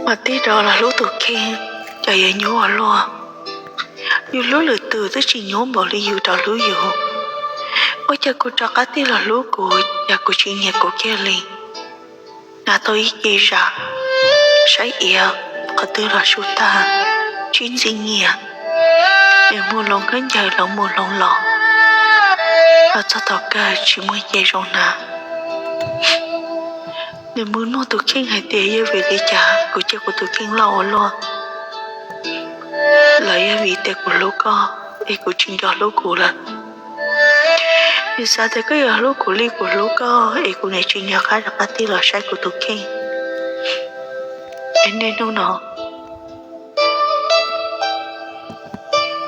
Mas tij rov los hlub tus kheej, cas yuav nyuaj ua luaj. Yus hlub lwm tus twb tsis nyuaj npaum li yus rov hlub yus. Ua cas kuv rov qab tij los hlub kuv, cas kuv tsis nyiam kuv kiag li. Hnav tau ib ce zam, saib iav qhov twg los sub tag, tsis ntxim nyiam. Nws mus hloov khaub ncaws los mus hloov los, los txog thaum kawg tsis muaj ce zoo hnav. Nws mus nug tus kheej hais tias yog vim li cas kuv cia kuv tus kheej loj ua luaj, los yog vim tias kuv hlub koj es kuv tsis nco hlub kuv lawm. Nws xav tias koj yuav hlub kuv li kuv hlub koj es kuv niam tsis nco qab rov qab tig los saib kuv tus kheej. Es niaj hnub no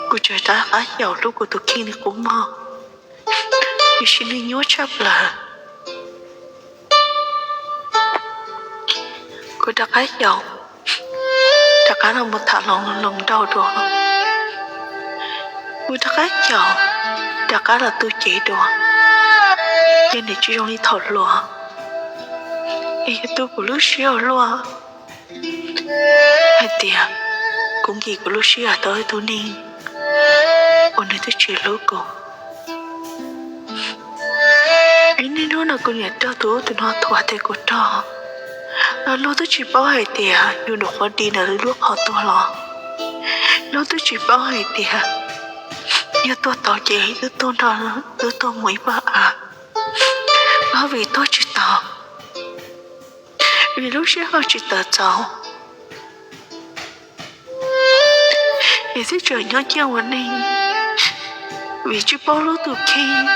kuv tseem rov qab xyaum hlub kuv tus kheej li qub mog, tiam sis nws nyuaj tshaj plaws. Kuv rov qab xyaum, rov qab los mus tham hluas nraug dua, kuv rov qab xyaum, rov qab los tu cev dua, ces nws tsis zoo li thaum hluas. Es yog tu kuv lub siab ua luaj hais tias kuv nkim kuv lub siab tau ib tug neeg uas nws twb tsis hlub kuv. Es niaj hnub no kuv niam raug tus ub tus no thuam tias kuv rog, los luag twb tsis paub hais tias yus nyuam qhuav dim ntawm lub qhov tuag los. Luag twb tsis paub hais tias yog tuag tau ces twb tuag nrog, twb tuag mus ib pab av, los vim tuag tsis tau, vim lub sij hawm tsis tawm txaus, es twb tseem nyob ciaj ua neeg, vim tsis paub hlub tus kheej.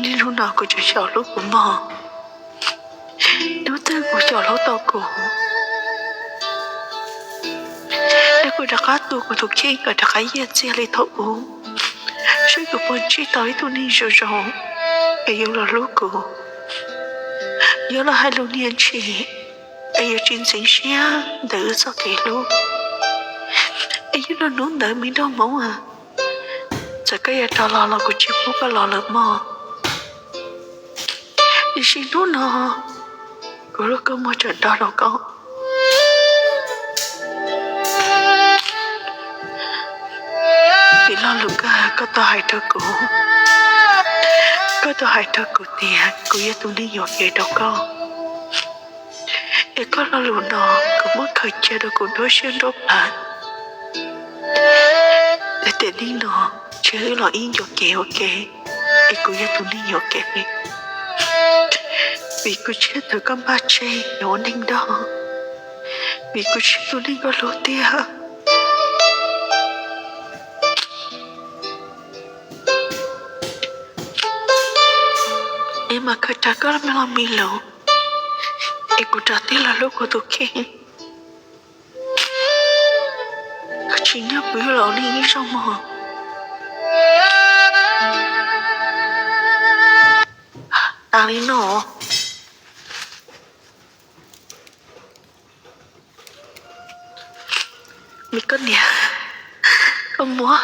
Niaj hnub no kuv tseem xyaum hlub kuv mog, hnub twg kuv xyaum hlub tau kuv, es kuv rov qab tu kuv tus kheej kom rov qab yiag txiag li thaum ub, saib kuv puas ntsib tau ib tug neeg zoo zoo es yuav los hlub kuv, yuav los hais lus niag ntshis, es yuav tsis ntxeev siab ntawm wb txoj kev hlub. Es yuav los hnub ntawd me nraug Hmoob a, txawm koj yuav rov los los kuv tsis pub koj los lawm mog. Tiam sis hnub no kuv lub kua muag tseem nrog rau koj. Vim lo lus kawg koj tau hais rau kuv, koj tau hais rau kuv tias kuv yog tus neeg yuam kev rau koj. Es koj lo lus no kuv muab khaws cia rau kuv nruab siab nruab plawv. Tiam neej no tsis wb los ib yuam kev ua ke, es kuv yog tus neeg yuam kev, vim kuv tsis yog tus koj npaj tseg yuav ua neej nrog, vim kuv tsis yog tus neeg koj hlub tiag. Es mam khaws rawv koj los me lus, es kuv rov tig los hlub kuv tus kheej. Koj tsis nyob kuv yuav los ua neej ib zaug mog. Tas li no. Me koj niam, koj muab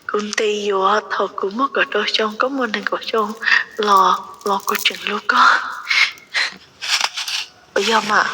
kuv ntes yuav thaum kuv muaj kaum rau xyoo, koj muaj nees nkaum xyoo los, los kuv tseem hlub koj. Puas yog mas?